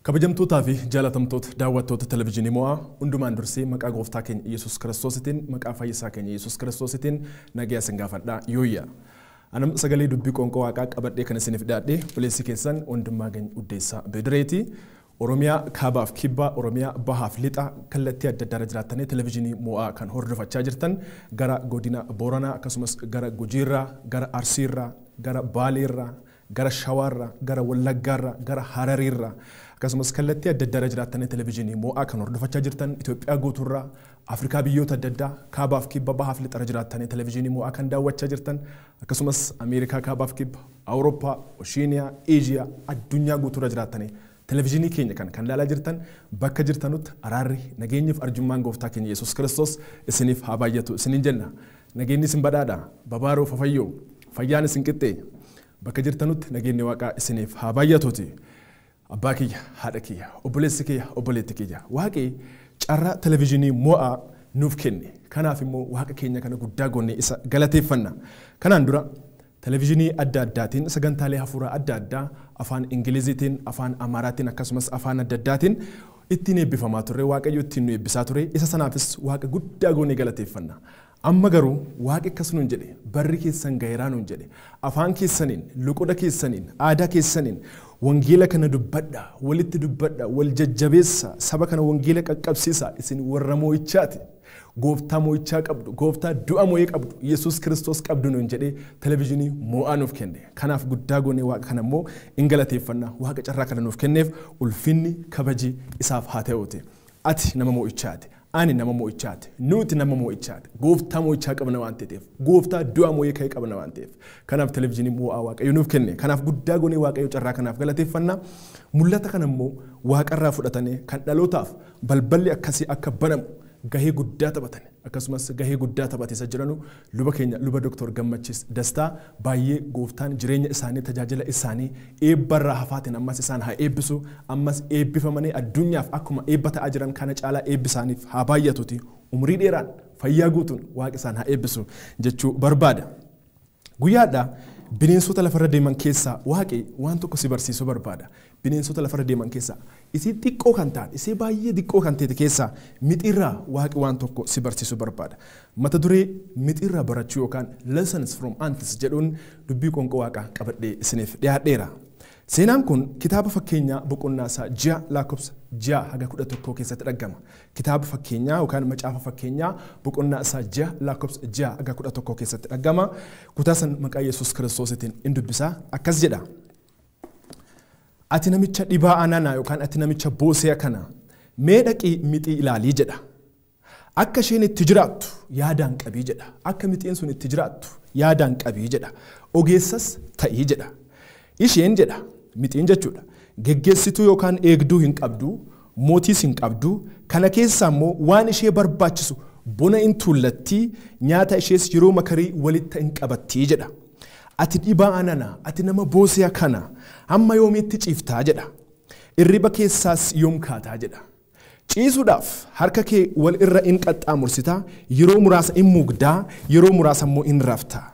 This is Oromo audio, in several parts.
Kabajamtootaa fi jaalatamtoota daawwattoota televizyiinii Mo'aa hundumaan dursee maqaa gooftaa keenya Yesuus Kiristoositiin maqaa fayyisaa keenya Yesuus Kiristoositiin nagaa isin gaafadhaa yooyya. Anam sagalee dubbii qoonqoo waaqaa qabadhee kan isiniif dhiyaadhe obboleessi keessan Wandimmaagany Uddeessaa Bedireeti. Oromiyaa kaabaaf kibbaa, Oromiyaa bahaaf lixa kallattii adda addaa irra jiraattanii televizyiinii Mo'aa kan hordofachaa jirtan gara godina Booranaa akkasumas gara Gujiirraa, gara Arsiirraa, gara Baaleerraa, gara Shawaarraa, gara Wallaggaarraa, gara Harariirraa akkasumas kallattii adda addaa irra jiraattanii televizyiinii Mo'aa kan hordofachaa jirtan Itoophiyaa guutuurraa, Afrikaa biyyoota adda addaa kaabaaf kibba bahaaf lixa irra jiraattanii televizyiinii Mo'aa kan daawwachaa jirtan akkasumas Ameerikaa kaabaaf kibba, Awurooppaa, Ooshiiniyaa, Eeshiyaa addunyaa guutuurra jiraattanii televizyiinii keenya kan ilaalaa jirtan bakka jirtanutti araarri nageenyiif arjummaan gooftaa keenya Yesuus Kiristoos isiniif haa baay'atu isiniin jenna. Nageenyi isin badhaadha, babaaroo fafayyoo, fayyaan isin qixxee bakka jirtanutti nageenyi waaqaa isiniif haa baay'atuuti. Abbaa kiyya, haadha kiyya, obboleessi kiyya, obboleetti kiyya. Waaqi carraa televizyiinii Mo'aa nuuf kenne. Kanaaf immoo waaqa keenya kana guddaa goonee isa galateeffanna. Kanaan dura televizyiinii adda addaatiin sagantaalee hafuuraa adda addaa afaan Ingiliziitiin, afaan Amaaraatiin akkasumas afaan adda addaatiin ittiin eebbifamaa turre, Waaqayyo ittiin nu eebbisaa ture. Isa sanaafis waaqa guddaa goonee galateeffanna. Amma garuu waaqi akkas nuun jedhe, barri keessan gaheeraa nuun jedhe, afaan keessaniin, luqoda keessaniin, aadaa keessaniin wangeela kana dubbadha, walitti dubbadha, wal jajjabeessa, saba kana wangeela qaqqabsiisa, isin warra moo'ichaati. Gooftaa moo'ichaa qabdu, gooftaa du'a moo'ee qabdu, Yesuus Kiristoos qabdu nuun jedhee televizyiinii Mo'aa nuuf kenne. Kanaaf guddaa goonee waaqa kana immoo in galateeffanna. Waaqa carraa kana nuuf kenneef ulfinni kabaji isaaf haa ta'uuti. Ati nama moo'ichaati. Ani nama moo'ichaati. Nuti nama moo'ichaati. Gooftaa moo'ichaa qabna waan ta'eef, gooftaa du'a moo'ee ka'e qabna waan ta'eef. Kanaaf televizyiinii Mo'aa Waaqayyo nuuf kenne. Kanaaf guddaa goonee Waaqayyo carraa kanaaf galateeffanna. Mul'ata kana immoo waaqarraa fudhatanii kan dhalootaaf balballi akkasii akka banamu gahee guddaa taphatan akkasumas gahee guddaa taphate isa jiranu luba keenya luba Dooktor Gammachiis Dastaa baay'ee gooftaan jireenya isaanii tajaajila isaanii eebbarraa hafaatiin ammas isaan haa eebbisu, ammas eebbifamanii addunyaaf akkuma eebba ta'aa jiran kana caalaa eebbi isaaniif haa baay'atuuti umrii dheeraan fayyaa guutuun waaqa isaan haa eebbisu jechuu barbaada. Guyyaadhaa bineensota lafarra deeman keessaa waaqi waan tokko si barsiisuu barbaada. Bineensota lafarra deeman keessaa isii xiqqoo kan taate, isii baay'ee xiqqoo kan taate keessaa mixirraa waaqi waan tokko si barsiisuu barbaada. Mata duree mixirraa barachuu yookaan Lessons from Ants jedhuun dubbii qoonqoo waaqaa qabadhee isiniif dhiyaadheera. Seenaan kun kitaaba fakkeenyaa boqonnaa isaa 6 lakkoofsa 6 haga 11 keessatti argama. Kitaaba fakkeenyaa yookaan macaafa fakkeenyaa boqonnaa isaa 6 lakkoofsa 6 haga 11 keessatti argama. Kutaa san maqaa Yesuus Kiristoositiin in dubbisaa akkas jedha. Ati namicha dhibaa anana yookaan ati namicha boosee kana mee dhaqii mixii ilaalii jedha. Akka isheen itti jiraattu yaadaan qabii jedha. Akka mixiin sun itti jiraattu yaadaan qabii jedha. Ogeessas ta'ii jedha. Isheen jedha mixiin jechuudha. Geggeessituu yookaan eegduu hin qabdu, mootiis hin qabdu, kana keessaa immoo waan ishee barbaachisu bona in tuullattii, nyaata ishees yeroo makarii walitti hin qabattii jedha. Ati dhibaa anana, ati nama boosee kana hamma yoomiitti ciiftaa jedha. Irriba keessaas yoom kaataa jedha. Ciisuudhaaf harka kee wal irra in qaxxaamursitaa, yeroo muraasa in mugdaa, yeroo muraasa immoo in raftaa.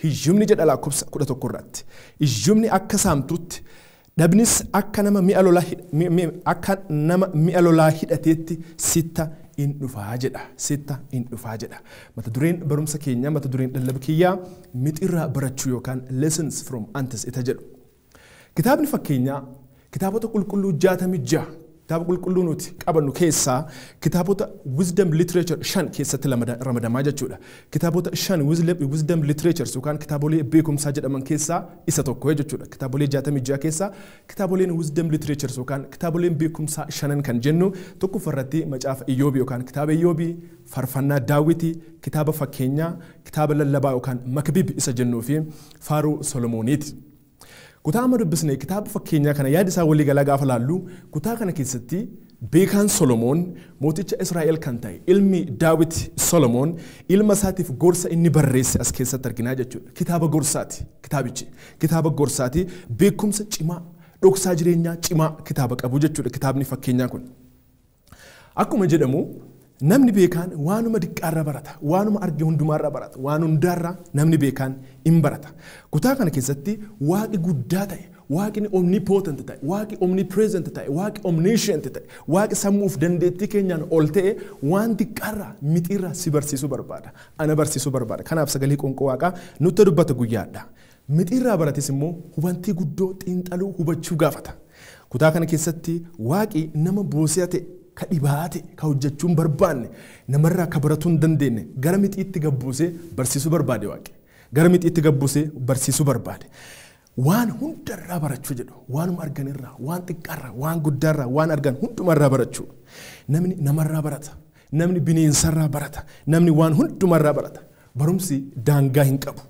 Hiyyumni jedha lakkoofsa 11 irratti. Hiyyumni akka saamtutti, dhabnis akka nama mi'a lolaa hidhateetti sitta in dhufaa jedha. Sitta in dhufaa jedha. Mata dureen barumsa keenya, mata dureen lallaba kiyyaa mixirraa barachuu yookaan Lessons from Ants isa jedhu. Kitaabni fakkeenyaa kitaabota qulqulluu 66 kitaaba qulqulluu nuti qabannu keessaa kitaabota wisdom literature 5 keessatti ramadamaa jechuudha. Kitaabota 5 wisdom literatures yookaan kitaabolee beekumsaa jedhaman keessaa isa tokko jechuudha. Kitaabolee 66 keessaa kitaaboleen wisdom literatures yookaan kitaaboleen beekumsaa 5 kan jennu tokkoffarratti macaafa Iyyoobii yookaan kitaaba Iyyoobii, faarfannaa Daawitii, kitaaba fakkeenyaa, kitaaba lallabaa yookaan Makbib isa jennuu fi faaruu Solomooniiti. Kutaa amma dubbisne kitaaba fakkeenyaa kana yaada isaa walii galaa gaafa laallu kutaa kana keessatti beekaan Solomoon mooticha Israa'el kan ta'e ilmi Daawit Solomoon ilma isaatiif gorsa inni barreesse as keessatti arginaa jechuudha. Kitaaba gorsaati kitaabichi. Kitaaba gorsaati beekumsa cimaa, dhoksaa jireenyaa cimaa kitaaba qabu jechuudha kitaabni fakkeenyaa kun. Akkuma jedhamu namni beekaan waanuma diqqaarra barata, waanuma arge hundumaarra barata, waan hundaarra namni beekaan in barata. Kutaa kana keessatti waaqi guddaa ta'e, Waaqni omnipotent ta'e, waaqi omnipresent ta'e, waaqi omniscient ta'e, waaqi sammuuf dandeettii keenyaan ol ta'e waan xiqqaarraa mixiirraa si barsiisuu barbaada. Ana barsiisuu barbaada. Kanaaf sagalee qoonqoo waaqaa nutti dubbata guyyaadha. Mixiirraa barates immoo hubantii guddoo xiinxaluu hubachuu gaafata. Kutaa kana keessatti waaqi nama boosee ta'e, ka dhibaa ta'e, ka hojjechuu hin barbaanne, namarraa ka baratuu hin dandeenye gara mixiitti gabbuusee barsiisuu barbaade waaqi. Gara mixiitti gabbuusee barsiisuu barbaade. Waan hundarraa barachuu jedhu, waanuma arganirraa, waan xiqqaarraa, waan guddaarraa, waan argan hundumarraa barachuu. Namni namarraa barata, namni bineensarraa barata, namni waan hundumarraa barata. Barumsi daangaa hin qabu.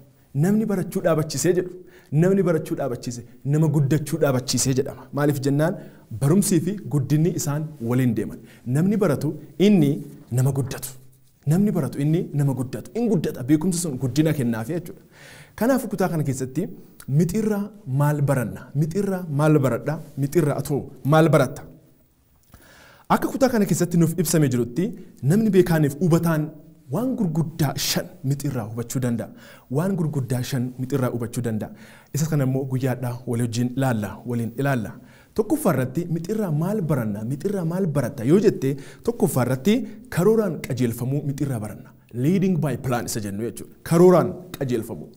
Namni barachuu dhaabachisee jedhu, namni barachuu dhaabachise nama guddachuu dhaabachiisee jedhama. Maaliif jennaan barumsii fi guddinni isaan waliin deeman. Namni baratu inni nama guddatu. Namni baratu inni nama guddatu. In guddata, beekumsi sun guddina kennaafi jechuudha. Kanaafuu kutaa kana keessatti mixiirraa maal baranna? Mixiirraa maal baradha? Mixiirraa atoo maal baratta? Akka kutaa kana keessatti nuuf ibsamee jirutti namni beekaaniif hubataan waan gurguddaa 5 mixiirraa hubachuu danda'a. Waan gurguddaa 5 mixiirraa hubachuu danda'a. Isa kana immoo guyyaadhaa waliin ilaalla, waliin ilaalla. Tokkoffaa irratti mixiirraa maal baranna? Mixiirraa maal baratta yoo jette tokkoffaa irratti karooraan qajeelfamuu mixiirraa baranna. Leading by plan isa jennu jechuudha. Karooraan qajeelfamuu.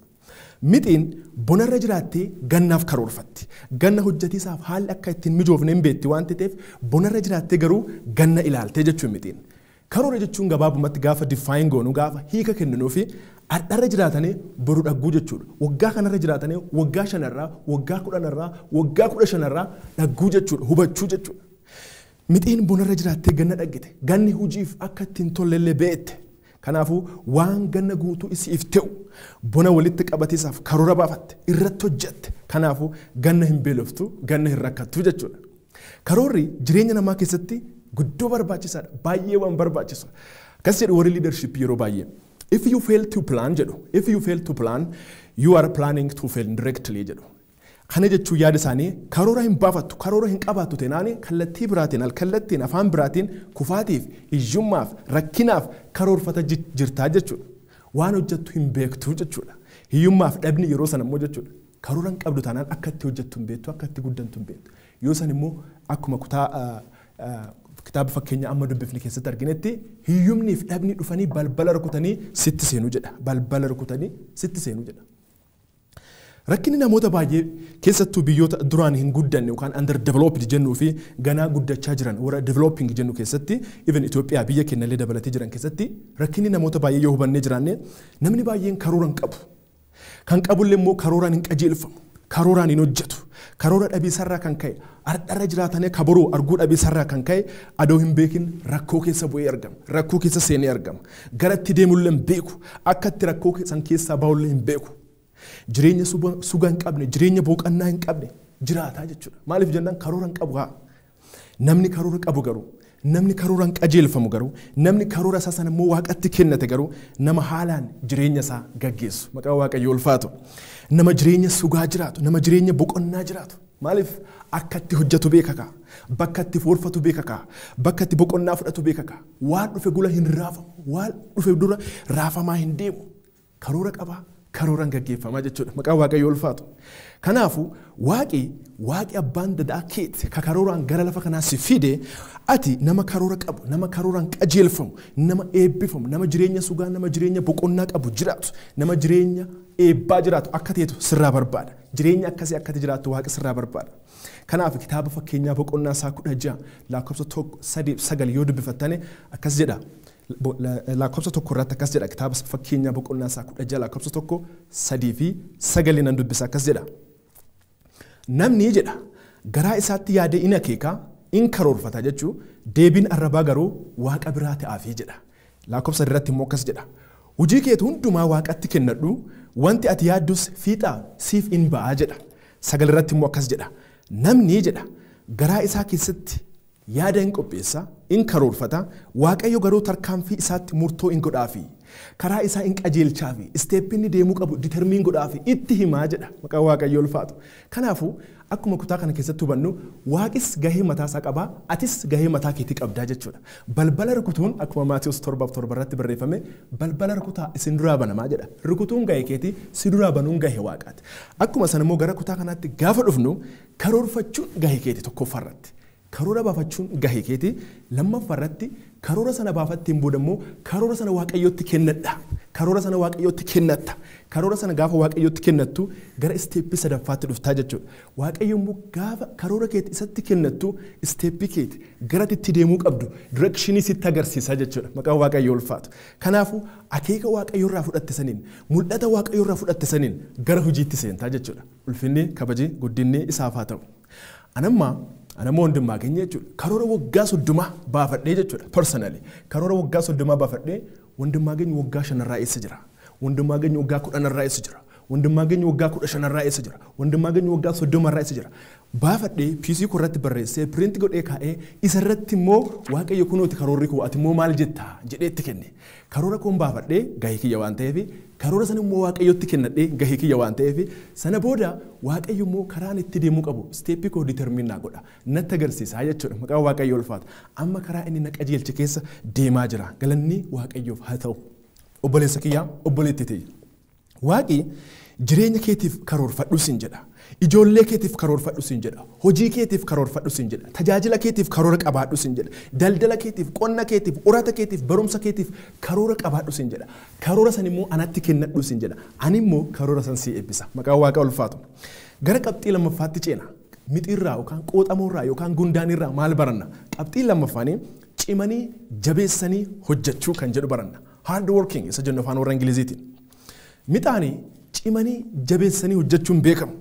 Mixiin bonarra jiraattee gannaaf karoorfatti. Ganna hojjetiisaaf haalli akka ittiin mijoofne hin beekti waan ta'eef bonarra jiraattee garuu ganna ilaaltee jechuun mixiin. Karoora jechuun gabaabumatti gaafa define goonu, gaafa hiika kenninuu fi har'arra jiraatanii boru dhagguu jechuudha. Waggaa kanarra jiraatanii waggaa 5irraa, waggaa 10irraa, waggaa 15irraa dhagguu jechuudha, hubachuu jechuudha. Mixiin bonarra jiraattee ganna dhaggite, ganni hojiif akka ittiin tollellee beekte. Kanaafuu waan ganna guutuu isiif ta'u bona walitti qabatiisaaf karoora baafatte, irratti hojjette. Kanaafuu ganna hin beeloftu, ganna hin rakkattu jechuudha. Karoorri jireenya namaa keessatti guddoo barbaachisaadha, baay'ee waan barbaachisu. Akkas jedhu warri leadership yeroo baay'ee. If you fail to plan jedhu, if you fail to plan, you are planning to fail directly jedhu. Kana jechuun yaada isaanii karoora hin baafattu, karoora hin qabaattu taanaani kallattii biraatiin, alkallattiin, afaan biraatiin kufaatiif, hiyyummaaf, rakkinaaf karoorfata jirtaa jechuudha. Waan hojjettu hin beektu jechuudha. Hiyyummaaf dhabni yeroo sana immoo jechuudha. Karoora hin qabdu taanaan akka itti hojjettu hin beektu, akka itti guddantu hin beektu. Yoo san immoo akkuma kutaa kitaaba fakkeenya amma dubbifni keessatti arginetti hiyyumniif dhabni dhufanii balbala rukutanii sitti seenuu jedha. Balbala rukutanii sitti seenuu jedha. Rakkinni namoota baay'ee keessattuu biyyoota duraan hin guddanne yookaan underdeveloped jennuu fi ganaa guddachaa jiran warra developing jennu keessatti, even Itoophiyaa biyya keenyallee dabalatee jiran keessatti rakkinni namoota baay'ee yoo hubannee jiraanne namni baay'een karoora hin qabu. Kan qabullee immoo karooraan hin qajeelfamu. Karooraan hin hojjetu. Karoora dhabiisarraa kan ka'e, har'arra jiraatanii kaboroo arguu dhabiisarraa kan ka'e adoo hin beekin rakkoo keessa bu'ee argama. Rakkoo keessa seenee argama. Gara itti deemullee hin beeku. Akka itti rakkoo san keessaa bahullee hin beeku. Jireenya suga hin qabne, jireenya boqonnaa hin qabne jiraataa jechuudha. Maaliif jennaan karoora hin qabu haa. Namni karoora qabu garuu, namni karooraan qajeelfamu garuu, namni karoora isaa sana immoo waaqatti kennate garuu nama haalaan jireenya isaa gaggeessu. Maqaan Waaqayyoo ulfaatu. Nama jireenya sugaa jiraatu, nama jireenya boqonnaa jiraatu. Maaliif akka itti hojjetu beeka kaa, bakka itti foorfatu beeka kaa, bakka itti boqonnaa fudhatu beeka kaa. Waan dhufe gula hin raafamu, waan dhufe dura raafamaa hin deemu. Karoora qabaa, karooraan gaggeeffamaa jechuudha. Maqaan Waaqayyoo ulfaatu. Kanaafuu waaqi abbaan dadaa keeti ka karooraan gara lafa kanaa si fide, ati nama karoora qabu, nama karooraan qajeelfamu, nama eebbifamu, nama jireenya sugaa, nama jireenya boqonnaa qabu jiraatu, nama jireenya eebbaa jiraatu akka teetu sirraa barbaada. Jireenya akkasii akkati jiraattu waaqi sirraa barbaada. Kanaaf kitaaba fakkeenyaa boqonnaa isaa 16 lakkoofsa 1, 3, 9 yoo dubbifattane akkas jedha. Lakkoofsa 1 irratti akkas jedha. Kitaaba fakkeenyaa boqonnaa isaa 16 lakkoofsa 1, 3 fi 9 nan dubbisa akkas jedha. Namni jedha garaa isaatti yaadee in akeeka, in karoorfata jechuu, deebiin arrabaa garuu waaqa biraa ta'aafii jedha. Lakkoofsa irratti immoo akkas jedha. Hojii keetu hundumaa waaqatti kennadhu, wanti ati yaaddus fiixaa siif in ba'aa jedha. 9 irratti immoo akkas jedha. Namni jedha garaa isaa keessatti yaada hin qopheessa, in karoorfata, Waaqayyo garuu tarkaanfii isaatti murtoo in godhaafi, karaa isaa in qajeelchaafi, step inni deemuu qabu determine godhaafi itti himaa jedha. Maqaan Waaqayyoo ulfaatu. Kanaafuu akkuma kutaa kana keessatti hubannu Waaqis gahee mataa isaa qabaa, atis gahee mataa keetii qabdaa jechuudha. Balbala rukutuun akkuma Maatiyus 7:7 irratti barreeffame balbala rukutaa isin duraa banamaa jedha. Rukutuun gahee keetii si duraa banuun gahee Waaqaati. Akkuma sana immoo gara kutaa kanaatti gaafa dhufnu karoorfachuun gahee keetii tokkoffaa irratti. Karoora baafachuun gahee keetii lammaffaa irratti karoora sana baafatteen booda immoo karoora sana Waaqayyootti kennadha. Karoora sana Waaqayyootti kennatta. Karoora sana gaafa Waaqayyootti kennattu gara isteeppii sadaffaatti dhuftaa jechuudha. Waaqayyo immoo gaafa karoora keetii isatti kennattu isteeppii keetii gara itti deemuu qabdu directionii sitti agarsiisa jechuudha. Maqaan Waaqayyoo ulfaatu. Kanaafuu akeeka Waaqayyo irraa fudhatte saniin mul'ata Waaqayyo irraa fudhatte saniin gara hojiitti seentaa jechuudha. Ulfinni kabaji guddinni isaaf haa ta'u. Anammoo Wandimmaageny jechuudha. Karoora waggaa 30 baafadhee jechuudha. Personally karoora waggaa 30 baafadhee Wandimmaageny waggaa 5 irraa eessa jira? Wandimmaageny waggaa 10 irraa eessa jira? Wandimmaageny waggaa 15 irraa eessa jira? Wandimmaageny waggaa 30 irraa eessa jira? Baafadhee PC koo irratti barreessee print godhee kaa'ee isa irratti immoo Waaqayyo kunooti karoorri koo ati immoo maal jettaa jedhee itti kenne. Karoora koon baafadhee gahee kiyya waan ta'eef karoora sana immoo Waaqayyotti kennadhee gahee kiyya waan ta'eef sana booda Waaqayyo immoo karaan itti deemuu qabu steeppii koo determine naa godha. Natti agarsiisa jechuudha. Maqaan Waaqayyoo ulfaata. Amma karaa inni na qajeelche keessa deemaa jira. Galanni Waaqayyoof haa ta'u. Obboleessa kiyyaa, obboleettii tiyya. Waaqi jireenya keetiif karoorfadhu siin jedha. Ijoollee keetiif karoorfadhu siin jedha. Hojii keetiif karoorfadhu siin jedha. Tajaajila keetiif karoora qabaadhu siin jedha. Daldala keetiif, qonna keetiif, horata keetiif, barumsa keetiif karoora qabaadhu siin jedha. Karoora san immoo anatti kennadhu siin jedha. Ani immoo karoora san sii eebbisa. Maqaan Waaqa ulfaatu. Gara qabxii lammaffaatti ceena. Mixiirraa yookaan qooxamoorraa yookaan gundaanirraa maal baranna? Qabxii lammaffaanii cimanii jabeessanii hojjechuu kan jedhu baranna. Hard working isa jennu afaan warra Ingiliziitiin. Mixaanii cimanii jabeessanii hojjechuun beekamu.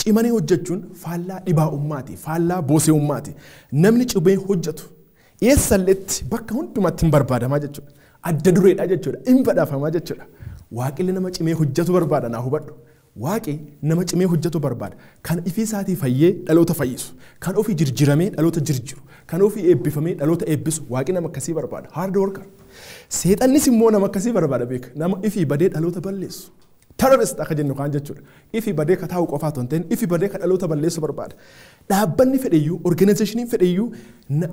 Cimanii hojjechuun faallaa dhibaa'ummaati, faallaa boose'ummaati. Namni cimee hojjetu eessalleetti bakka hundumatti hin barbaadamaa jechuudha. Adda dureedha jechuudha, hin badhaafamaa jechuudha. Waaqilli nama cimee hojjetu barbaada naa hubadhu. Waaqi nama cimee hojjetu barbaada. Kan ifii isaatii fayyee dhaloota fayyisu, kan ofii jirjiramee dhaloota jirjiru, kan ofii eebbifamee dhaloota eebbisu waaqi nama akkasii barbaada. Hard worker. Seexannis immoo nama akkasii barbaada beeka. Nama ifii badee dhaloota balleessu. Terrorist akka jennu kaan jechuudha. Ifi badee ka taa'u qofaa otoo hin ta'in ifi badee ka dhaloota balleessu barbaada. Dhaabbanni fedheyyuu, organizationiin fedheyyuu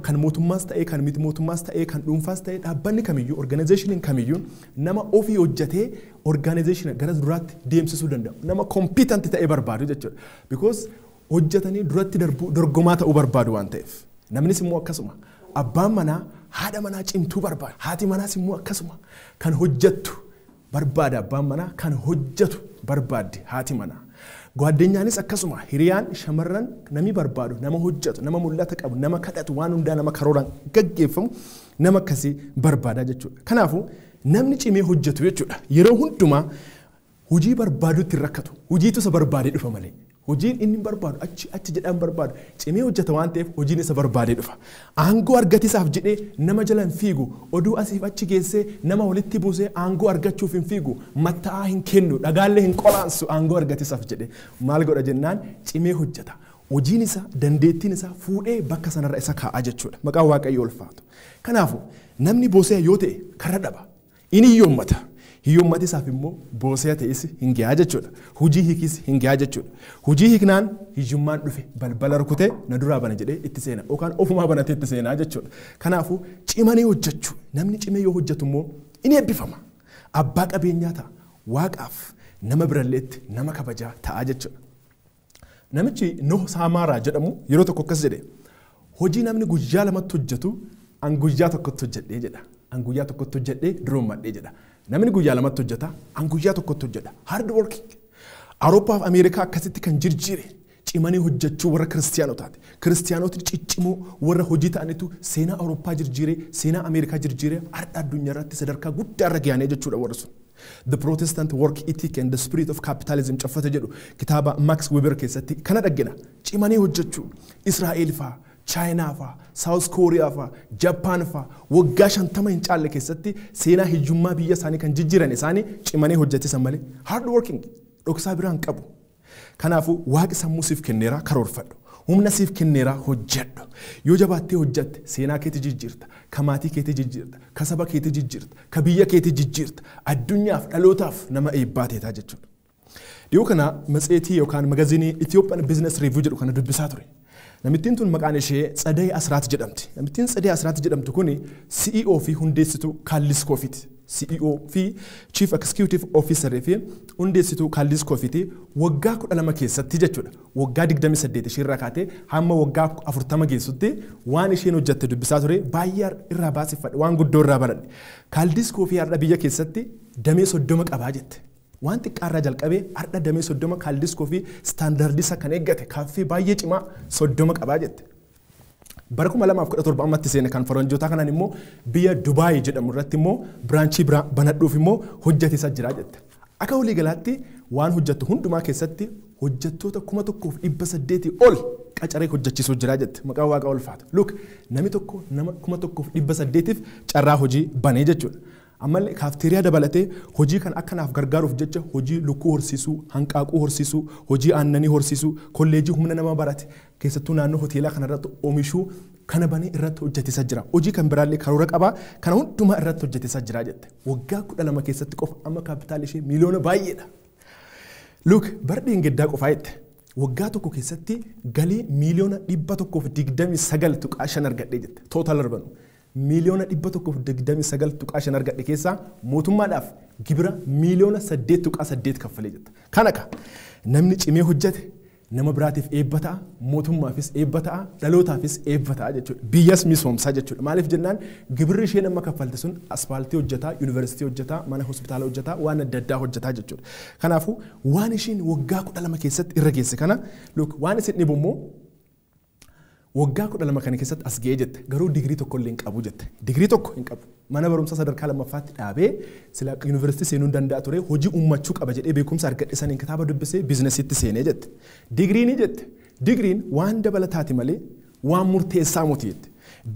kan mootummaas ta'ee, kan miti mootummaas ta'ee, kan dhuunfaas ta'ee dhaabbanni kamiyyuu, organizationiin kamiyyuu nama ofii hojjetee organizationa gara duraatti deemsisuu danda'u. Nama competent ta'ee barbaadu jechuudha. Because hojjetanii duratti darbuu dorgomaa ta'uu barbaadu waan ta'eef. Namnis immoo akkasuma. Abbaan manaa haadha manaa cimtuu barbaada. Haati manaas immoo akkasuma kan hojjettu barbaada abbaan manaa kan hojjetu barbaaddi haati manaa. Gwaaddenyaanis akkasuma hiriyaan shamarran namni barbaadu nama hojjetu nama mul'ata qabu nama kadhatu waan hundaa nama karooraan gaggeeffamu nama akkasii barbaada jechuudha. Kanaafuu namni cimee hojjetu jechuudha. Yeroo hundumaa hojii barbaadutti hin rakkatu. Hojiitu isa barbaadee dhufa malee. Hojiin inni barbaadu achi jedhaan barbaadu cimee hojjeta waan ta'eef hojiin isa barbaadee dhufa. Aangoo argatisaaf jedhee nama jala hin fiigu, oduu asiif achi geessee nama walitti buusee aangoo argachuuf hin fiigu, matta'aa hin kennu, dhagaallee hin qolaansu aangoo argatisaaf jedhee maal godha jennaan cimee hojjeta. Hojiin isaa dandeettiin isaa fuudhee bakka sanarra isa kaa'aa jechuudha. Maqaan Waaqayyoo ulfaatu. Kanaafuu namni boosee yoo ta'e karra dhaba. Inni hiyyoommata. Hiyyoommati isaaf immoo boosee ta'es hin gahaa jechuudha. Hojii hiikis hin gahaa jechuudha. Hojii hiiknaan hiyyummaan dhufe balbala rukutee na duraa bana jedhee itti seena yookaan ofumaa banatee itti seenaa jechuudha. Kanaafuu cimanii hojjechuu namni cimee yoo hojjetu immoo inni eebbifama. Abbaa qabeenyaa ta'a. Waaqaaf nama biralleetti nama kabajaa ta'a jechuudha. Namichi Noh Saamaaraa jedhamu yeroo tokko akkas jedhe hojii namni guyyaa lamatti hojjetu an guyyaa tokkotti hojjedhee jedha. An guyyaa tokkotti hojjedhee duroommadhee jedha. Namni guyyaa lamatti hojjeta, an guyyaa tokkotti hojjedha. Hard working. Awurooppaa fi Ameerikaa akkasitti kan jirjiire cimanii hojjechuu warra kiristiyaanotaati. Kiristiyaanotni ciccimoo warra hojii ta'anitu seenaa Awurooppaa jirjiire, seenaa Ameerikaa jirjiire har'a addunyaa irratti sadarkaa guddaa irra gahanii jechuudha warri sun. The Protestant Work Ethic and the Spirit of Capitalism caffata jedhu kitaaba Max Weber keessatti kana dhaggina. Cimanii hojjechuu Israa'eel fa'aa, Chaayinaa fa'aa, Saawus Kooriyaa fa'aa, Jappaan fa'aa waggaa 50 hin caalle keessatti seenaa hiyyummaa biyya isaanii kan jijjiiran isaanii cimanii hojjechisan malee hard working dhoksaa biraan qabu. Kanaafuu waaqi sammuu siif kenneera karoorfadhu. Humna siif kenneera hojjedhu. Yoo jabaattee hojjette seenaa keetii jijjiirta, ka maatii keetii jijjiirta, ka saba keetii jijjiirta, ka biyya keetii jijjiirta, addunyaaf dhalootaaf nama eebbaa teetaa jechuudha. Dhiyoo kana matseetii yookaan magaziinii Ethiopian Business Review jedhu kana dubbisaa ture. Namittiin tun maqaan ishee Tsadee Asraat jedhamti. Namittiin Tsadee Asraat jedhamtu kuni CEO fi hundeessituu Kaallis Koofiiti. CEO fi Chief Executive Officer fi hundeessituu Kaallis Koofiiti waggaa 12 keessatti jechuudha. Waggaa 28 isheerraa kaatee hamma waggaa 40 geessutti waan isheen hojjatte dubbisaa ture baay'ee irraa baasifadhe waan guddoo irraa baradhe. Kaallis Koofii har'a biyya keessatti damee 30 qabaa jette. Waan xiqqaarraa jalqabee har'a damee 30 Kaallis Koofii istaandaardii isaa kan eeggate kaaffee baay'ee cimaa 30 qabaa jette. Bara 2017 ammatti seene kan faranjootaa kanaan immoo biyya Dubaay jedhamu irratti immoo biraanchii biraa banadhuuf immoo hojjetisaa jira jette. Akka waliigalaatti waan hojjettu hundumaa keessatti hojjettoota 1800 ol qacaree hojjechiisuu jira jette. Maqaan Waaqaa ulfaata. Look, namni tokko nama 1800 carraa hojii banee jechuudha. Ammallee kaafteeriyaa dabalatee hojii kan akkanaaf gargaaruuf jecha hojii lukkuu horsiisuu, hanqaaquu horsiisuu, hojii aannanii horsiisuu, kolleejii humna nama barate keessattuu naannoo hoteelaa kanarratti oomishuu kana banee irratti hojjetisaa jira. Hojii kan biraallee karoora qabaa kana hundumaa irratti hojjetisaa jira jette. Waggaa 12 keessatti qofa amma kaapitaalli ishee miliyoona baay'eedha. Look, bara dheengaddaa qofaa jette. Waggaa tokko keessatti galii miliyoona 129.5 argadhee jette. Total revenue. Miliyoona 129.5 argadhe keessaa mootummaadhaaf gibira miliyoona 8.8 kaffalee jette. Kana ka namni cimee hojjete nama biraatiif eebba ta'a, mootummaafis eebba ta'a, dhalootaafis eebba ta'a jechuudha. Biyyas misoomsaa jechuudha. Maaliif jennaan gibirri isheen amma kaffalte sun aspaaltii hojjetaa, yuunivarsiitii hojjetaa, mana hospitaala hojjetaa, waan adda addaa hojjetaa jechuudha. Kanaafuu waan isheen waggaa 12 keessatti irra geesse kana look waan isin dhibu immoo waggaa 12 kana keessatti as ga'ee jette. Garuu digirii tokko illee hin qabu jette. Digirii tokko hin qabu. Mana barumsaa sadarkaa lammaffaatti dhaabee sila yuunivarsiitii seenuu hin danda'a ture hojii uummachuu qaba jedhee beekumsa argadhe saniin kitaaba dubbisee biizinesiitti seenee jette. Digiriin jette. Digiriin waan dabalataati malee waan murteessaa miti jette.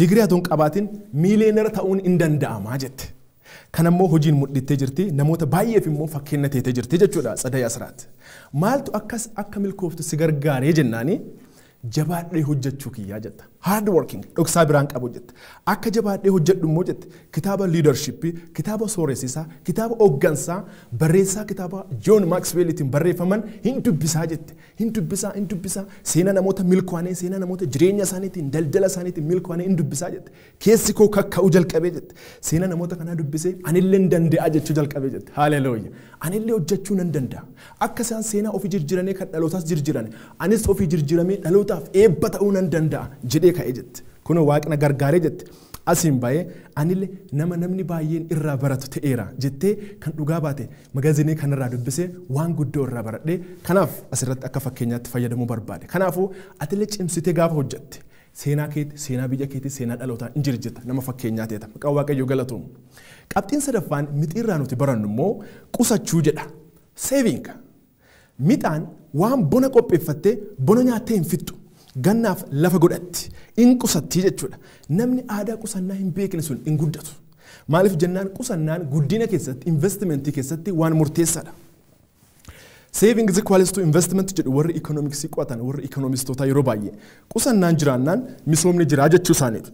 Digirii atoon qabaatiin miiliyeenara ta'uun hin danda'amaa jette. Kanammoo hojiin mul'ittee jirti namoota baay'eef immoo fakkeenya teetee jirti jechuudha Tsadee Asraat. Maaltu akkas akka milkooftu si gargaaree jennaani jabaadhee hojjechuu kiyyaa jetta. Hard working dhoksaa biraan qabu jette. Akka jabaadhee hojjedhu immoo jette kitaaba leadership, kitaaba sooressisaa, kitaaba hooggansaa, barreessaa kitaaba John Maxwelltiin barreeffaman hin dubbisaa jette. Hin dubbisaa, hin dubbisaa. Seenaa namoota milkaa'anii, seenaa namoota jireenya isaaniitiin, daldala isaaniitiin milkaa'anii hin dubbisaa jette. Keessi koo kakka'uu jalqabee jette. Seenaa namoota kanaa dubbisee anillee hin danda'a jechuu jalqabee jette. Haleluuya. Anillee hojjechuu nan danda'a. Akka isaan seenaa ofii jijjiiranii kan dhalootaas jijjiiran, anis ofii jijjiiramee dhalootaaf eebba ta'uu nan danda'a jedhee ka'ee jette. Kunoo waaqna gargaaree jette. Asiin baay'ee anillee nama namni baay'een irraa baratu ta'eera jettee kan dhugaa baate magazinii kanarraa dubbisee waan guddoo irraa baradhee kanaaf asirratti akka fakkeenyaatti fayyadamuu barbaade. Kanaafuu atillee cimsitee gaafa hojjette seenaa keetii, seenaa biyya keetii, seenaa dhalootaa hin jirjetta nama fakkeenyaa ta'eta. Maqaan Waaqayyoo galatoomu. Qabxiin sadaffaan mixiirraa nuti barannu immoo qusachuu jedha. Saving. Mixaan waan bona qopheeffattee bona nyaattee hin fixxu. Gannaaf lafa godhatti in qusatti jechuudha. Namni aadaa qusannaa hin beekne sun hin guddatu. Maaliif jennaan qusannaan guddina keessatti investimentii keessatti waan murteessaadha. Saving is equals to investment jedhu warri ikoonomiksii qo'atan warri ikoonomistootaa yeroo baay'ee qusannaan jiraannaan misoomni jiraa jechuu isaaniiti.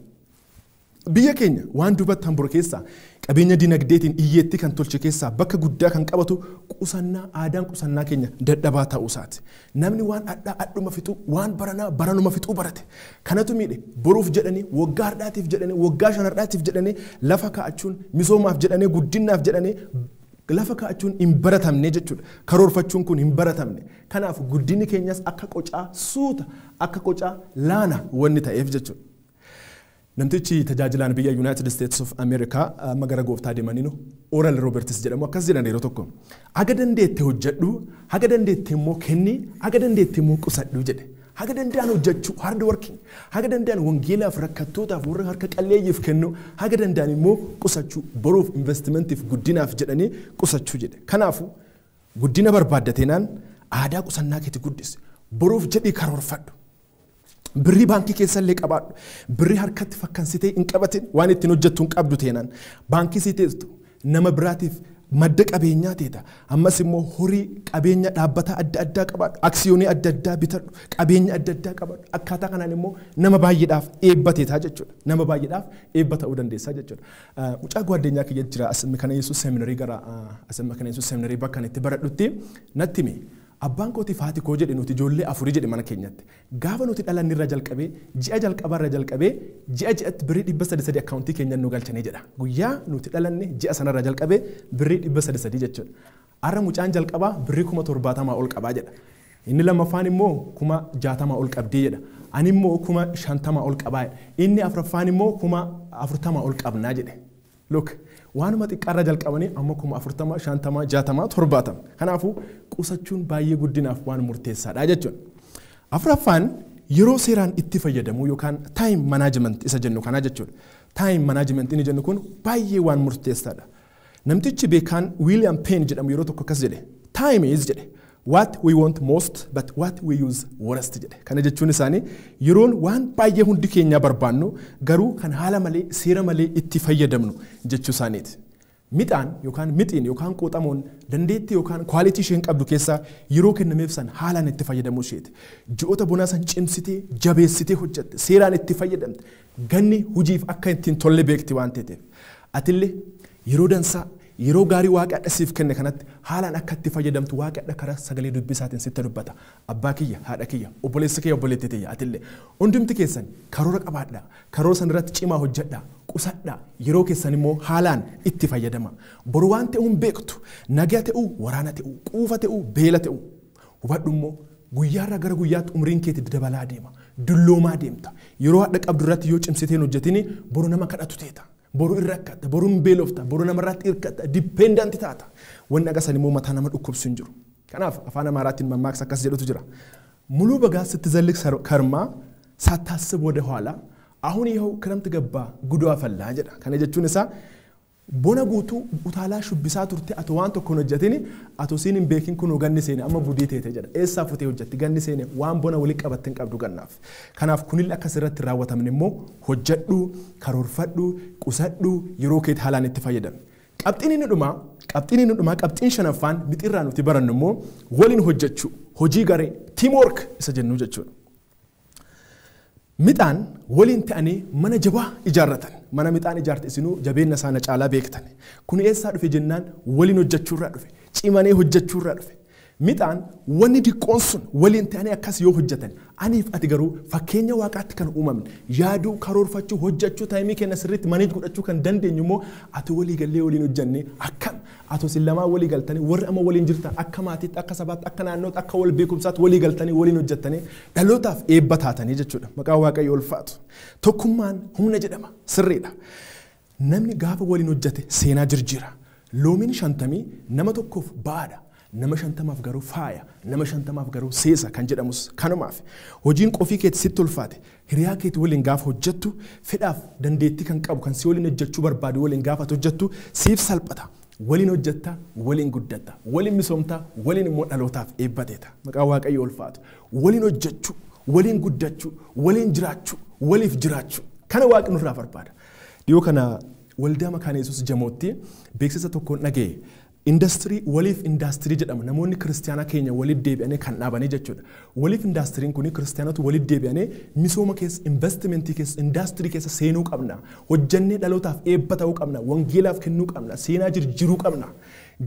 Biyya keenya waan duubatti hambure keessaa qabeenya dinagdeetiin hiyyeetti kan tolche keessaa bakka guddaa kan qabatu qusannaa aadaan qusannaa keenya dadhabaa ta'uu isaati. Namni waan addaa adhuma fixuu waan baranaa baranuma fixuu barate. Kanatu miidhe boruuf jedhanii waggaa har'aatiif jedhanii waggaa shan har'aatiif jedhanii lafa kaa'achuun misoomaaf jedhanii guddinaaf jedhanii lafa kaa'achuun hin baratamne jechuudha. Karoorfachuun kun hin baratamne. Kanaaf guddinni keenyas akka qocaa suuta akka qocaa laana wanni ta'eef jechuudha. Namtichi tajaajilaan biyya United States of America amma gara gooftaa deemaniinu Oral Roberts jedhamu akkas jedhan yeroo tokko. Haga dandeette hojjedhu, haga dandeette immoo kenni, haga dandeette immoo qusadhu jedhe. Haga danda'an hojjechuu hard working, haga danda'an wangeelaaf rakkattootaaf warra harka qalleeyyiif kennu, haga danda'an immoo qusachuu boruuf investimentiif guddinaaf jedhanii qusachuu jedhe. Kanaafuu guddina barbaaddateenaan aadaa qusannaa keetii guddisi. Boruuf jedhii karoorfadhu. Birrii baankii keessallee qabaadhu. Birrii harkatti fakkansitee hin qabatin waan ittiin hojjettu hin qabdu teenaan. Baankii sii teessu nama biraatiif Madda qabeenyaa teeta. Ammas immoo horii qabeenya dhaabbata adda addaa qabaadhu. Aksiyoonii adda addaa bitadhu. Qabeenya adda addaa qabaadhu. Akkaataa kanaan immoo nama baay'eedhaaf eebba teetaa jechuudha. Nama baay'eedhaaf eebba ta'uu dandeessaa jechuudha. Mucaa gwaddeenyaa kiyya jira Asimmi kana Yesuus seminarii gara Asimmi kana Yesuus seminarii bakka itti baradhutti natti hime. Abbaan kootii fi haati koo jedhe nuti ijoollee afurii jedhe mana keenyatti. Gaafa nuti dhalanne irra jalqabee ji'a jalqabaa irra jalqabee ji'a ji'atti birrii 300 akkaawuntii keenyaan nu galchanii jedha. Guyyaa nuti dhalanne ji'a sanarra jalqabee birrii 300 jechuudha. Har'a mucaan jalqabaa birrii 70,000 ol qabaa jedha. Inni lammaffaan immoo 60,000 ol qabdee jedha. Ani immoo 50,000 ol qabaa jedha. Inni afuraffaan immoo 40,000 ol qabnaa jedhe. Look, waanuma xiqqaarra jalqabanii amma 40,000, 50,000, 60,000, 70,000. Kanaafuu qusachuun baay'ee guddinaaf waan murteessaadha jechuudha. Afuraffaan yeroo seeraan itti fayyadamuu yookaan time management isa jennu kana jechuudha. Time management inni jennu kun baay'ee waan murteessaadha. Namtichi beekaan William Penn jedhamu yeroo tokko akkas jedhe. Time is jedhe. What we want most but what we use worst jedhe. Kana jechuun isaanii yeroon waan baay'ee hundi keenya barbaannu garuu kan haala malee seera malee itti fayyadamnu jechuu isaaniiti. Mixaan yookaan mixiin yookaan qooxamoon dandeettii yookaan kwaalitii isheen qabdu keessaa yeroo kennameef san haalaan itti fayyadamuu isheeti. Ji'oota bonaa san cimsitee jabeessitee hojjette seeraan itti fayyadamte ganni hojiif akka ittiin tolle beekti waan ta'eef. Atillee yeroo dansaa yeroo gaarii waaqa siif kenne kanatti haalaan akka itti fayyadamtu waaqa karaa sagalee dubbisaatiin sitti dubbata. Abbaa kiyya, haadha kiyya, obboleessa kiyya, obboleettii tiyya atillee hundumti keessan karoora qabaadhaa. Karoora san irratti cimaa hojjedhaa. Qusadhaa. Yeroo keessan immoo haalaan itti fayyadama. Boru waan ta'uu hin beektu. Nagaa ta'uu, waraana ta'uu, quufa ta'uu, beela ta'uu. Hubadhu immoo guyyaarraa gara guyyaatti umriin keetti dabalaa deema. Dulloomaa deemta. Yeroo hadha qabdu irratti yoo cimsitee hin hojjetin boru nama kadhatu teeta. Boru irra rakkatta, boru hin beelofta, boru namarratti hirkatta, dependent taata. Wanni akkasii immoo mataa nama dhukkubsu hin jiru. Kanaaf afaan Amaaraatiin mammaaksa akkas jedhutu jira. ሙሉ በጋ ስትዘልቅ ከርማ ሳታስብ ወደ ኋላ አሁን ይኸው ክረምት ገባ ጉዷ ፈላ jedha. Kana jechuun isaa bona guutuu utaalaa shubbisaa turte atoo waan tokko hin hojjetin atoo siin hin beekin kunoo ganni seene amma budii teete jedha. Eessaa futee hojjetti ganni seene waan bona walitti qabatte hin qabdu gannaaf. Kanaaf kunillee akkas irratti raawwatamne immoo hojjedhu, karoorfadhu, qusadhu, yeroo keetti haalaan itti fayyadami. Qabxiin inni dhumaa, qabxiin inni dhumaa, qabxiin shanaffaan mixirraa nuti barannu immoo waliin hojjechuu, hojii garee, teamwork isa jennu jechuudha. Mixaan waliin ta'anii mana jabaa ijaarratan. Mana mixaan ijaarte isinuu jabeenya isaana caalaa beektan. Kun eessaa dhufe jennaan waliin hojjechuurraa dhufe. Cimanii hojjechuurraa dhufe. Mixaan wanni diqqoon sun waliin ta'anii akkas yoo hojjetan aniif ati garuu fakkeenya waaqaatti kan uumamne yaaduu, karoorfachuu, hojjechuu, taayimii keenya sirriitti maneej godhachuu kan dandeenyu immoo ati walii gallee waliin hojjennee akkam atoo isin lamaan walii galtanii warri amma waliin jirtan akka maatiitti, akka sabaatti, akka naannootti, akka wal beekumsaatti walii galtanii waliin hojjettanii dhalootaaf eebba taatanii jechuudha. Maqaan Waaqayyoo ulfaatu. Tokkummaan humna jedhama sirriidha. Namni gaafa waliin hojjete seenaa jirjiira. Loomiin 50 nama tokkoof ba'aadha. Nama 50 garuu faaya, nama 50 garuu seesa kan jedhamus kanumaaf. Hojiin qofii keetti sitti ulfaate, hiriyaa keetti waliin gaafa hojjettu, fedhaaf dandeettii kan qabu kan si waliin hojjechuu barbaadu waliin gaafa hojjettu siif salphata. Waliin hojjetta, waliin guddatta, waliin misoomta, waliin immoo dhalootaaf eebbateeta. Maqaan Waaqayyoo ulfaatu. Waliin hojjechuu, waliin guddachuu, waliin jiraachuu, waliif jiraachuu. Kana Waaqni nurraa barbaada. Dhiyoo kana waldaa Makaana Yesuus Jamootti beeksisa tokkoon dhaga'e. Indastirii waliif indaastirii jedhama. Namoonni kiristaanaa keenya walitti deebi'anii kan dhaabanii jechuudha. Waliif indaastiriin kun kiristaanota walitti deebi'anii misooma keessa, investimentii keessa, indaastirii keessa seenuu qabna. Hojjannee dhalootaaf eebba ta'uu qabna. Wangeelaaf kennuu qabna. Seenaa jirjiruu qabna.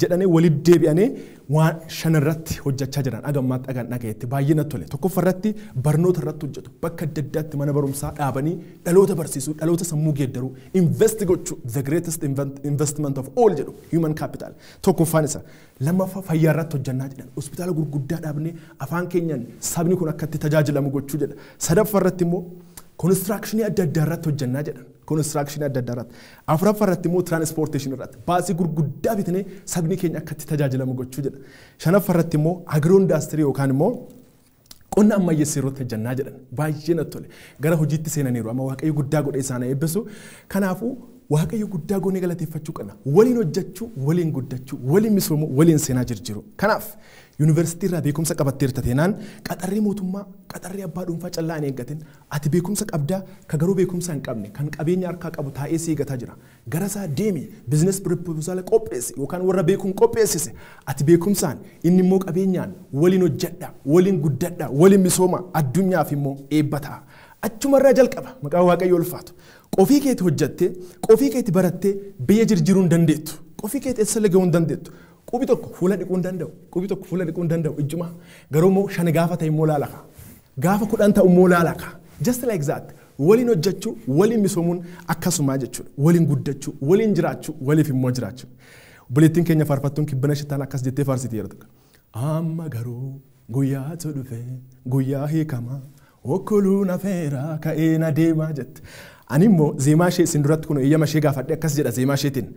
Jedhanii walitti deebi'anii waan shan irratti hojjechaa jiran agammaatti dhagaan dhagayetti baay'ee natti tole. Tokkoffaa irratti barnoota irratti hojjetu. Bakka adda addaatti mana barumsaa dhaabanii dhaloota barsiisuu, dhaloota sammuu geeddaruu, invest gochuu, the greatest investment of all jedhu human capital. Tokkoffaan isa. Lammaffaa fayyaa irratti hojjannaa jedhan. Hospitaala gurguddaa dhaabnee afaan keenyaan sabni kun akka itti tajaajilamu gochuu jedha. Sadaffaa irratti immoo konistirakshinii adda addaa irratti hojjannaa jedhan. Konistirakshinii adda addaa irratti. Afuraffaa irratti immoo tiraanspoorteeshinii irratti. Baasii gurguddaa bitnee sabni keenya akka itti tajaajilamu gochuu jedha. Shanaffaa irratti immoo agiroo indaastirii yookaan immoo qonna ammayyeessii irratti hojjannaa jedhan. Baay'ee natti tole. Gara hojiitti seenaniiru. Amma Waaqayyo guddaa godhee isaan eebbisu. Kanaafuu Waaqayyo guddaa goonee galateeffachuu qabna. Waliin hojjechuu, waliin guddachuu, waliin misoomuu, waliin seenaa jirjiru. Kanaaf yuunivarsiitii irraa beekumsa qabatteerta teenaan qaxarrii mootummaa, qaxarrii abbaa dhuunfaa callaa hin eeggatin. Ati beekumsa qabdaa ka garuu beekumsa hin qabne kan qabeenya harkaa qabu taa'ee si eeggataa jira. Gara isaa deemi biizines piroopozaala qopheessi yookaan warra beekuun qopheessise. Ati beekumsaan inni immoo qabeenyaan waliin hojjedha, waliin guddadha, waliin misooma addunyaaf immoo eebba ta'a. Achumarraa jalqaba maqaan Waaqayyoo ulfaatu. Qofii keeti hojjattee, qofii keeti barattee biyya jirjiiruu hin dandeettu. Qofii keeti eessa gahuu hin dandeettu. Qubi tokko fuula dhiquu hin danda'u. Qubi tokko fuula dhiquu hin danda'u ijjuma. Garuu immoo 5 gaafa ta'e immoo laalaka. Gaafa 10 ta'u immoo laalaka. Just like that. Waliin hojjechuu, waliin misoomuun akkasumaa jechuudha. Waliin guddachuu, waliin jiraachuu, waliif immoo jiraachuu. Obboleettiin keenya faarfattuun kibbana shitaan akkas jettee faarsiti yeroo tokko. Amma garuu guyyaatu dhufe, guyyaa hiikamaa. Okkoluu nafeera ka'ee na deemaa jette. Ani immoo zeemaa ishee isin duratti kun eeyyama ishee gaafadhe akkas jedha zeemaa isheetiin.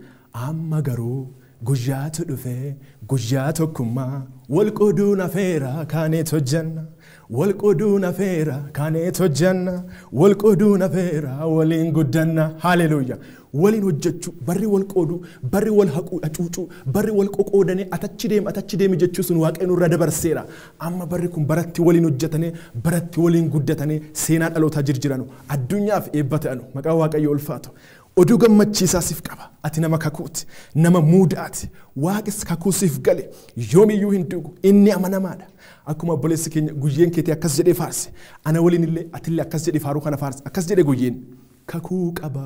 Amma garuu guyyaatu dhufe, guyyaa tokkummaa, wal qooduu nafeera kaaneet hojjanna. Wal qooduu nafeera kaaneet hojjanna. Wal qooduu nafeera waliin guddanna. Haleluuyaa. Waliin hojjechuu, barri wal qooduu, barri wal haquu, hacuucuu, barri wal qoqoodanii atachi deemi jechuu sun Waaqayyo nurra dabarseera. Amma barri kun baratti waliin hojjetanii, baratti waliin guddatanii seenaa dhalootaa jirjiranu, addunyaaf eebba ta'anu, maqaan Waaqayyoo ulfaatu. Oduu gammachiisaa siif qaba. Ati nama kakuuti, nama muudaati. Waaqis kakuu siif gale yoomiyyuu hin duugu. Inni amanamaadha. Akkuma obboleessi keenya guyyeen keetii akkas jedhee faarse. Ana waliin illee atillee akkas jedhee faaruu kana faarse. Akkas jedhee guyyeen kakuu qaba,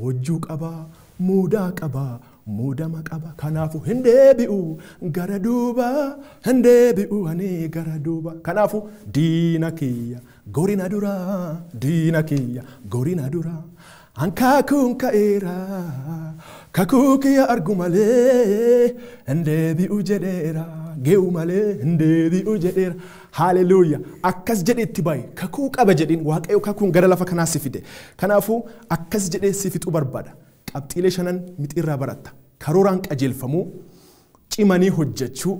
hojjuu qaba, muudaa qaba, muudama qaba. Kanaafuu hin deebi'u gara duuba, hin deebi'u ani gara duuba. Kanaafuu diina kiyya gorina dura, diina kiyya gorina dura. Ankaakuun ka'eera, kakuu kiyya argu malee hin deebi'u jedheera, ge'u malee hin deebi'u jedheera. Haleluuyaa. Akkas jedhee itti bahe kakuu qaba jedhiin Waaqayyo kakuun gara lafa kanaa si fide. Kanaafuu akkas jedhee si fixuu barbaada. Qabxiilee 5 mixirraa baratta. Karooraan qajeelfamuu, cimanii hojjechuu,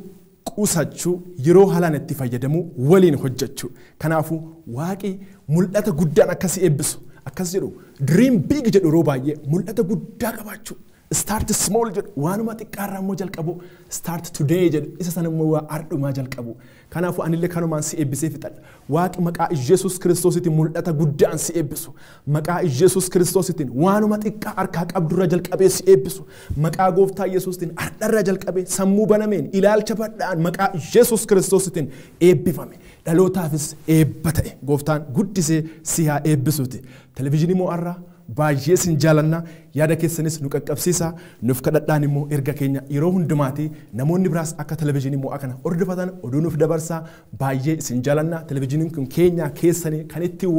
qusachuu, yeroo haalaan itti fayyadamuu, waliin hojjechuu. Kanaafuu Waaqi mul'ata guddaan akkasii eebbisu. Akkas jedhu dream big jedhu yeroo baay'ee mul'ata guddaa qabaachuu. Start small jedhu waanuma xiqqaarraa immoo jalqabu. Start today jedhu isa sana immoo waa ardhumaa jalqabu. Kanaafuu anillee kanumaan si eebbisee fixadha. Waaqi maqaa Iyesuus Kiristoositiin mul'ata guddaan si eebbisu. Maqaa Iyesuus Kiristoositiin waanuma xiqqaa harkaa qabdurra jalqabee si eebbisu. Maqaa Gooftaa Iyesuustiin ardharra jalqabee sammuu banameen ilaalcha badhaan maqaa Iyesuus Kiristoositiin eebbifame. Dhalootaafis eebba ta'e. Gooftaan guddisee si haa eebbisuuti. Televezyiinii Mo'aarraa baay'ee isin jaalanna. Yaada keessanis nu qaqqabsiisa. Nuuf kadhadhaan immoo erga keenya yeroo hundumaati namoonni biraas akka televezyiinii Mo'aa kana hordofatan oduu nuuf dabarsaa. Baay'ee isin jaalanna. Televezyiiniin kun keenya keessanii kan ittiin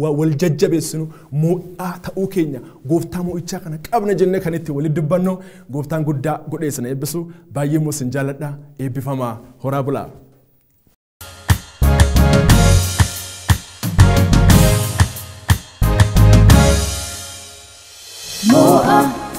wal jajjabeessinu mo'aa ta'uu keenya gooftaa mo'ichaa kana qabna jennee kan ittiin walitti dubbannu gooftaan guddaa godhee isin eebbisu. Baay'ee immoo isin jaaladha. Eebbifamaa. Horaa bulaa. Mo'a.